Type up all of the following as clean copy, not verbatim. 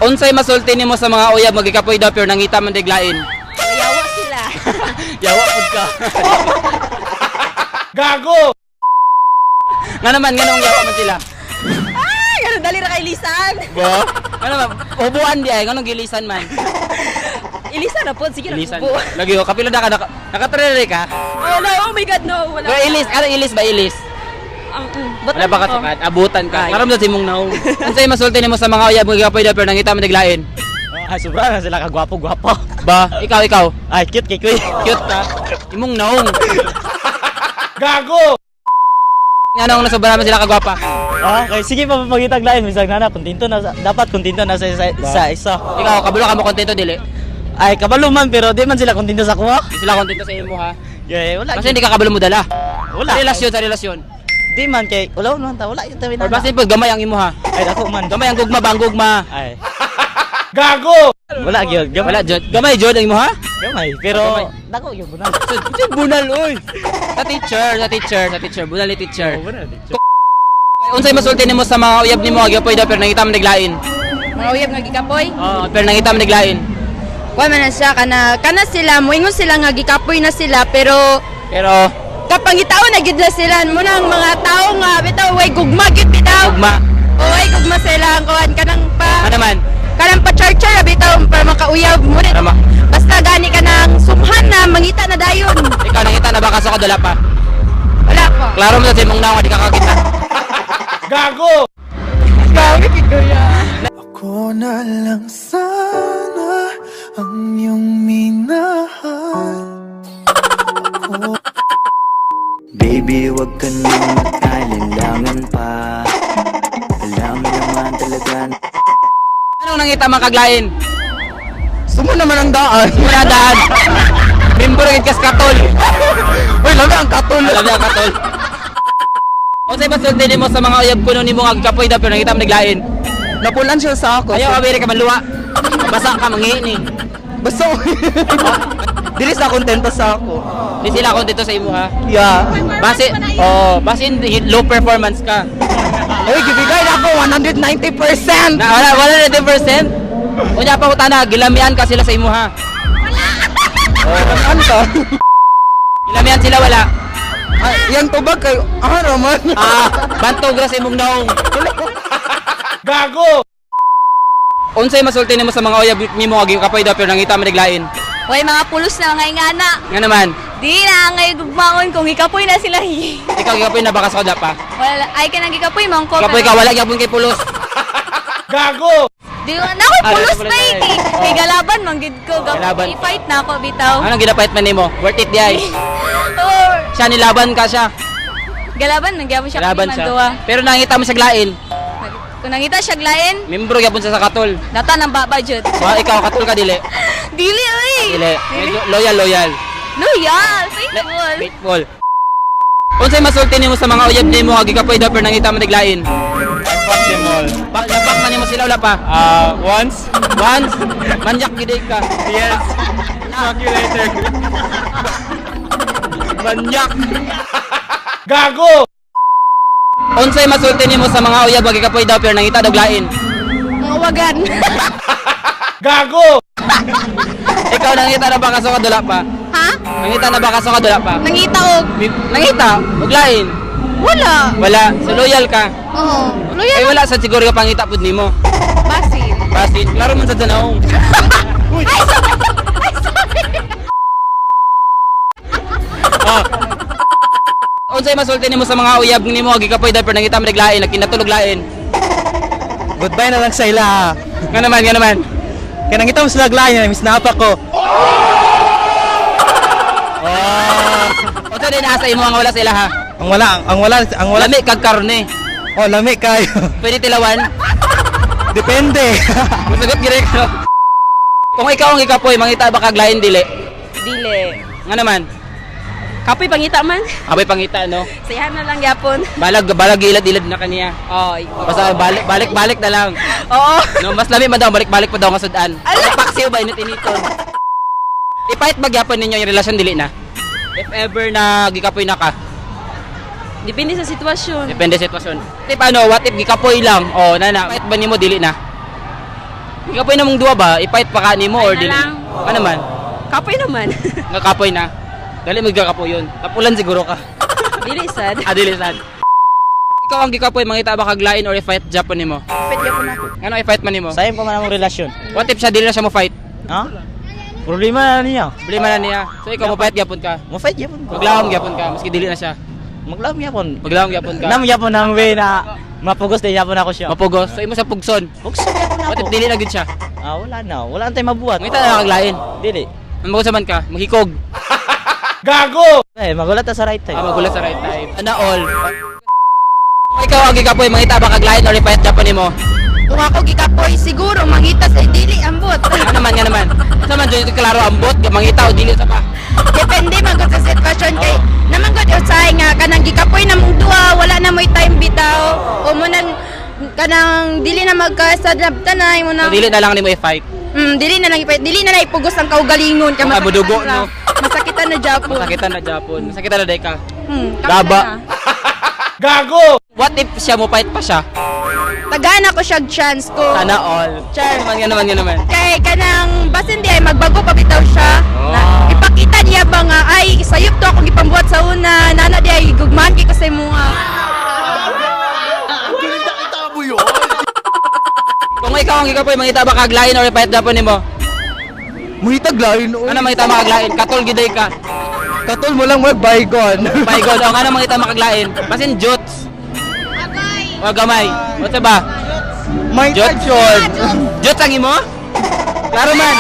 Unsay masulti nimo sa mga uyab nga gikapoy daw pero nangita man dig lain? Yawa sila. Yawa pud ka. Gago! Nga naman, nganong yawa man sila? Ay, ganun dali ra kay Lisan. Ba? Nga naman, ubuan di ay nganong gilisan man. Ilisan na po, sige na Ilisan. po. Lagi ko kapila na ka naka ka. Oh no, oh my God, no. Wala. Pero ilis, ano ilis ba ilis? Butan Wala ba ka ko. sukad? Abutan ka. Ay. Karon sa imong naong. Unsay masulti nimo sa mga uyab nga gikapoy daw pero nangita man dig lain? Ay, sobra na sila kagwapo-gwapo. Ba, ikaw, ikaw. Ay, cute kay kuy. Cute ka. Imong naong. Gago! Nganong nasobra man sila kagwapa? Ah, okay, sige pa pagitag lain bisag nana kontento na dapat kontento na sa isa. Ikaw, kabalo ka mo kontento dili. Ay, kabalo man pero di man sila kontento sa kuha. Di sila kontento sa imo ha. Yeah, wala. Kasi hindi ka kabalo mo dala. Wala. Sa relasyon, sa relasyon. Di man kay wala man ta, wala yung tawi Or na. basta pag gamay ang imo ha. Ay, dako man. Gamay ang gugma ba ang gugma? Ay, Gago! wala gyud. Gamay. Wala jud. Gamay jud ang imo ha? Gamay, pero Gamay. dako gyud bunal. Jud, jud bunal oy. Sa teacher, sa teacher, sa teacher, bunal ni teacher. Oh, bunal, teacher. Unsay masulti nimo sa mga uyab nimo nga gipoy daw pero nangita man naglain? Mga uyab nga gikapoy. Oo, pero nangita man naglain. Kuan man na siya kana kana sila moingon sila nga gikapoy na sila pero Pero kapangitao na gid na sila mo nang mga tao nga bitaw way gugma gid bitaw. gugma. Way gugma sila ang kuan kanang pa Ano man? kanang pa charger bitaw para makauyab mo rin. Para ma- Basta gani ka nang sumhan na mangita na dayon. Ikaw nangita na ba ka sa kadala pa? Wala pa. Klaro mo sa imong naong nga di ka kakita. Gago! Ako na lang sana ang iyong minahal. Baby, wag ka nang mag-alinlangan pa. Alam mo naman talaga. Anong nangita man kaglain? Sumo naman ang daan. Wala daan. Member gid kas katol. Uy, lami ang katol. Alam niya katol. Unsay masulti nimo sa mga uyab kuno nimo nga gikapoy daw pero nangita man naglain? Napulan siya sa ako. Ayaw awere ka maluwa. Basa ka mangi ni. Basta Dili sa kontento sa ako. Di sila kontento sa imo ha. Yeah. Base, oh, base low performance ka. Uy, gibigay na ako 190%. Na wala wala na 10%. Unya pa utana gilamian ka sila sa imo ha. Ano ka? Gilamian sila wala. Ay, yan to ba kay ah naman. Ah, bantog ra sa imong naong. Gago! Unsay masulti nimo sa mga uyab nimo nga gikapoy daw pero nangita man naglain? Way mga pulos na mga ingana. Nga naman, Di na ngay gugmaon kung ikapoy na sila. ikaw gikapoy na baka sa kada pa. Wala ay kanang gikapoy man ko. Gikapoy ka wala gyapon kay pulos. Gago! Di na ako Ah, pulos wala pa na eh. eh. Kay galaban man gid ko. Galaban. I-fight na ako bitaw. Anong ginapait man nimo? Worth it di ay. Or Siya nilaban ka siya. galaban man gyapon siya Laban kani man siya. duwa. Pero nangita mo siya glain. Kung nangita siya glain, Membro gyapon siya sa katol. data ng baba jud. Wa ikaw katol ka dili. Dili oy. Dili. Medyo loyal loyal. Loyal, faithful. Faithful. Unsay masulti nimo sa mga uyab nimo nga gikapoy daw pero nangita man naglain? I fuck them all. Bak napak na nimo sila wala pa. Ah, once. Once manyak gid ka. Yes. Fuck you later. Manyak. Gago! Unsay masulti nimo sa mga uyab nga gikapoy daw pero nangita daw lain? Mga wagan. Gago! Ikaw nangita na ba kaso ka dula pa? Ha? Nangita na ba kaso ka dula pa? Nangita og Nangita og lain. wala. Wala. So loyal ka. Oo. Loyal Eh wala sa siguro ka pangita pud nimo. basin. Basin, klaro man sa tanong. Ay, sorry. Ay, sorry. Oh. Unsay masulti nimo sa mga uyab nimo nga gikapoy daw pero nangita man naglain, nagkinatulog lain? Goodbye na lang sa ila. Nga naman, nga naman. Kaya nangita mo sila glayan, miss na pa ko. Oh. Unsa din asa imo nga wala sila ha? Ang wala, ang wala, ang wala. Lami kag karne. Oh, lami kayo. Pwede tilawan. Depende. Musagot gid ko. Kung ikaw ang ikapoy, mangita ba kag lain dili? Dili. Nga naman. Kapoy pangita man. Abay pangita no. Sayahan na lang yapon. Balag balag ilad-ilad na kaniya. Oy. Basta balik balik balik na lang. Oo. No, mas lami man daw balik balik pa daw nga sudan. Ala! Paksiw ba init initon. Ipahit ba gyapon ninyo yung relasyon dili na? If ever na gikapoy na ka, Depende sa sitwasyon. depende sa sitwasyon. If ano, what if gikapoy lang? Oh, nana, pahit ba nimo dili na? Gikapoy na mong duwa ba? I-fight pa ka nimo or Ay na dili? lang. Ano man? Kapoy naman. Nga kapoy na. Dali magkakapoy yun. Tapulan siguro ka. Dili sad. Ah, dili sad. Ikaw ang gikapoy, mangita ba kag lain or i-fight Japan nimo? Fight gyapon ako. Ano i-fight man nimo? Sayang pa man among relasyon. What if siya dili na siya mo fight? Ha? Problema na niya. Problema na niya. So ikaw mo fight gyapon ka. Mo fight gyapon ko. Maglawom gyapon ka maski dili na siya. Maglawom gyapon. Maglawom gyapon ka. Nam gyapon ang way na mapugos din gyapon ako siya. Mapugos. So imo sa pugson. Pugson gyapon ako. What if dili na gyud siya? Ah, wala na. Wala na tayo mabuhat. Mangita na kag lain. Dili. Magusa man ka, maghikog. Gago! Eh, magulat ta sa right time. Ah, magulat sa right time. Ana all. Kung ikaw ang gikapoy, mangita ba kag lain or i-fight Japan nimo? Kung ako gikapoy siguro mangita sa dili ambot. Ano naman nga naman? Sa man jud klaro ambot, mangita o dili sa pa. Depende man gud sa sitwasyon kay naman gud usahay nga kanang gikapoy na mong duha wala na mo'y time bitaw o mo nang kanang dili na magkasadlab tanay mo So, nang dili na lang nimo i-fight. Dili na lang ipa dili na lang ipugos ang kaugalingon kay Baka masakitan mudugo, ra. no? Masakitan na Japon. Masakitan na Japon. Masakitan na day ka. Kami Gaba. na. Gago! What if siya mo fight pa siya? Tagaan ako siya chance ko. Sana all. Char. Naman nga naman nga naman. Kay kanang basin di ay magbago pa bitaw siya. Oh. Na, ipakita niya ba nga ay sayop to akong gipambuhat sa una. Nana di ay gugmaan kay ko sa imuha. Kung ikaw ang gikapoy, mangita ba kag lain or i-fight Japon nimo? Muhitag lain oy. Ano mangita makaglain? Katol giday ka. Katol mo lang mag bygone. Bygone. O ano mangita makaglain? Basin jots. O gamay. O sa ba? May Jots. Jots ang imo? Klaro man.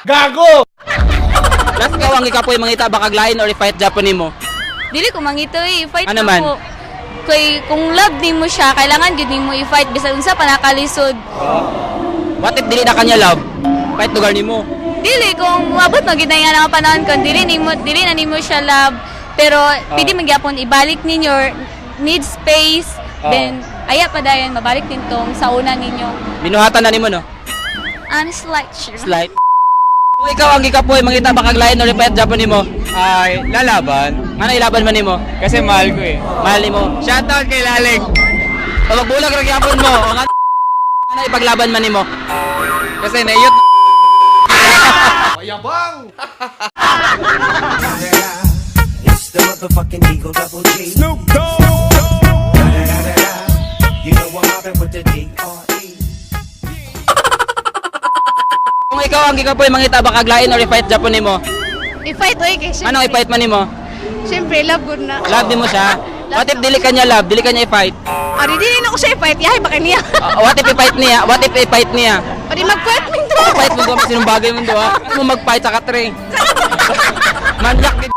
Gago! Last ikaw ang gikapoy, mangita ba kag lain or i-fight Japon nimo? Dili ko mangito eh. Fight Ano na man? ko. Kay kung love nimo siya, kailangan gyud nimo i-fight bisan unsa pa nakalisod. What if dili na kanya love? Fight lugar nimo. Dili kung moabot na gid na nga nga panahon kon dili na nimo siya love, pero pwede man gyapon ibalik ninyo or need space, then aya pa dayon mabalik din tong sa una ninyo. Binuhatan na nimo no? I'm slight sure. Slight. Kung ikaw ang gikapoy, mangita ba kag lain or i-fight Japon nimo? Ay, lalaban. Ano ilaban man nimo? Kasi mahal ko eh. Mahal nimo. Shoutout kay Laling. O magbulag ra gyapon mo. O nga ano ipaglaban man nimo? Kasi naiyot Mayabang! It's the motherfucking Eagle Double G. Snoop Dogg! You know I'm mobbing with the D.R.E. Kung ikaw ang gikapoy, mangita ba kag lain or i-fight Japon nimo? I-fight oy kay syempre. Anong i-fight man nimo? Syempre love good na. Love nimo siya. What if dili kanya love, dili kanya i-fight? Ari dili na ko siya i-fight yahay baka niya. What if i-fight niya? What if i-fight niya? Ari mag-fight min to. Fight mo duha sinong bagay mo duha. Mo mag-fight sa katre. Manyak gid.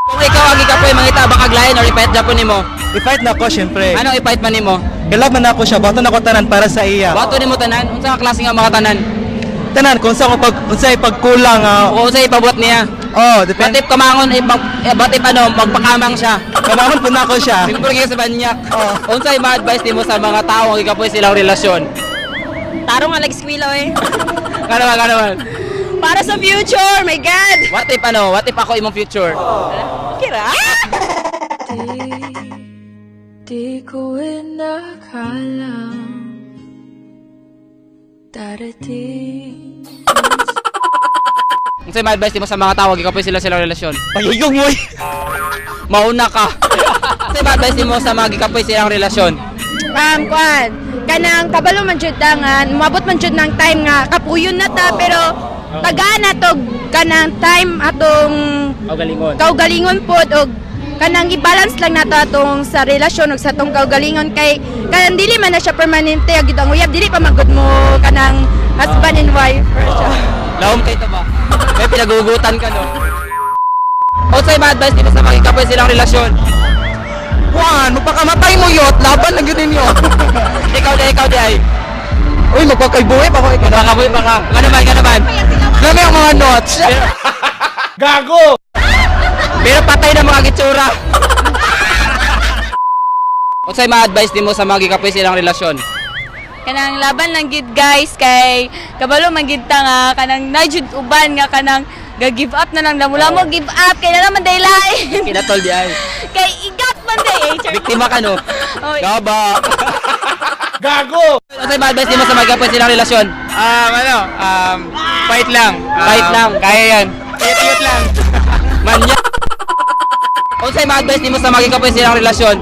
Kung ikaw ang gikapoy, mangita ba kag lain or i-fight Japon nimo? I-fight na ko syempre. Anong i-fight man nimo? Galab man ako siya, bato na ko tanan para sa iya. Bato nimo tanan, unsa ka klase nga mga tanan? Tanan kung sa ko pag unsay pagkulang ah. O unsay ipabuhat niya? Oh, What depende. if kamangon what if ano magpakamang siya? Kabangon po na ako siya. Siguro gyud sa banyak. Oh. Unsay ma-advise nimo sa mga tao ang gikapoy silang relasyon? Tarong nga lag-skwila oy. Ngano man, ngano man. Para sa future, my God. What if ano, what if ako imong future? Kira? Di ko inakalang darating. Unsay ma-advise nimo sa mga tao ang gikapoy sila silang relasyon? Pagigong mo. Mauna ka. Unsay ma-advise nimo sa mga gikapoy silang relasyon? Kuan, kanang kabalo man jud ta nga, moabot man jud ng time nga kapuyon na ta pero tagaan na to kanang time atong O galingon. kaugalingon pod og kanang i-balance lang nato atong sa relasyon ug sa atong kaugalingon kay kanang dili man na siya permanente ag ang uyab dili pa magud mo kanang husband and wife or siya. Lahom kay ba? May pinagugutan ka no. Unsay ma-advise nimo sa mga gikapoy silang relasyon? Juan, magpakamatay mo yot, laban lang yun ninyo. Ikaw di, ikaw di ay. Uy, magpakaibuhi pa ko ikaw. Baka boy, baka. Ngano man, ngano man. Lami ang mga notes. Gago! Pero patay na mga gitsura. Unsay ma-advise nimo sa mga gikapoy silang relasyon? Kanang laban lang gid guys kay kabalo man gid ta nga kanang najud uban nga kanang ga give up na lang lamo give up kay na naman day lain. Kinatol di ay. Kay igat man day eh. Char. Biktima ka no. Oy. Gaba. Gago! Ano sa advice nimo sa magkapoy silang relasyon? Ano, fight lang. Fight lang. Kaya yan. Cute-cute lang. Manya. Unsay ma-advise nimo sa magkapoy silang relasyon?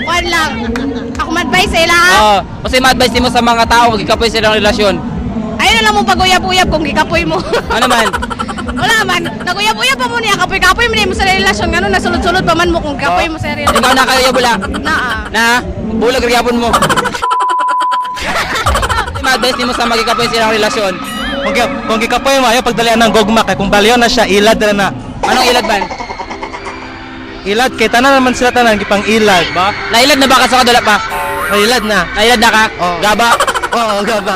Kuan lang. Ako ma-advise sa ila. Oo. Unsay ma-advise nimo sa mga tao magkapoy silang relasyon? Ayun na lang mo pag-uyab-uyab kung gikapoy mo. Ano man? Wala man. Naguyab-uyab pa mo niya. Kapoy-kapoy mo niya mo sa relasyon. Ganun, nasulod-sulod pa man mo kung kapoy mo sa relasyon. Ikaw na kayo bula. Naa. Na bulag gyapon mo. Unsay ma-advise nimo sa magkapoy silang relasyon? Kung gikapoy mo, ayaw pagdalian ng gogma kay kung baliw na siya, ilad na na. Anong ilad man? Ilad kay tanan naman sila tanan gipang ilad ba? Nailad na ba ka sa kadula pa? Ilad na. Nailad na ka? Oo. Gaba. Oo, gaba.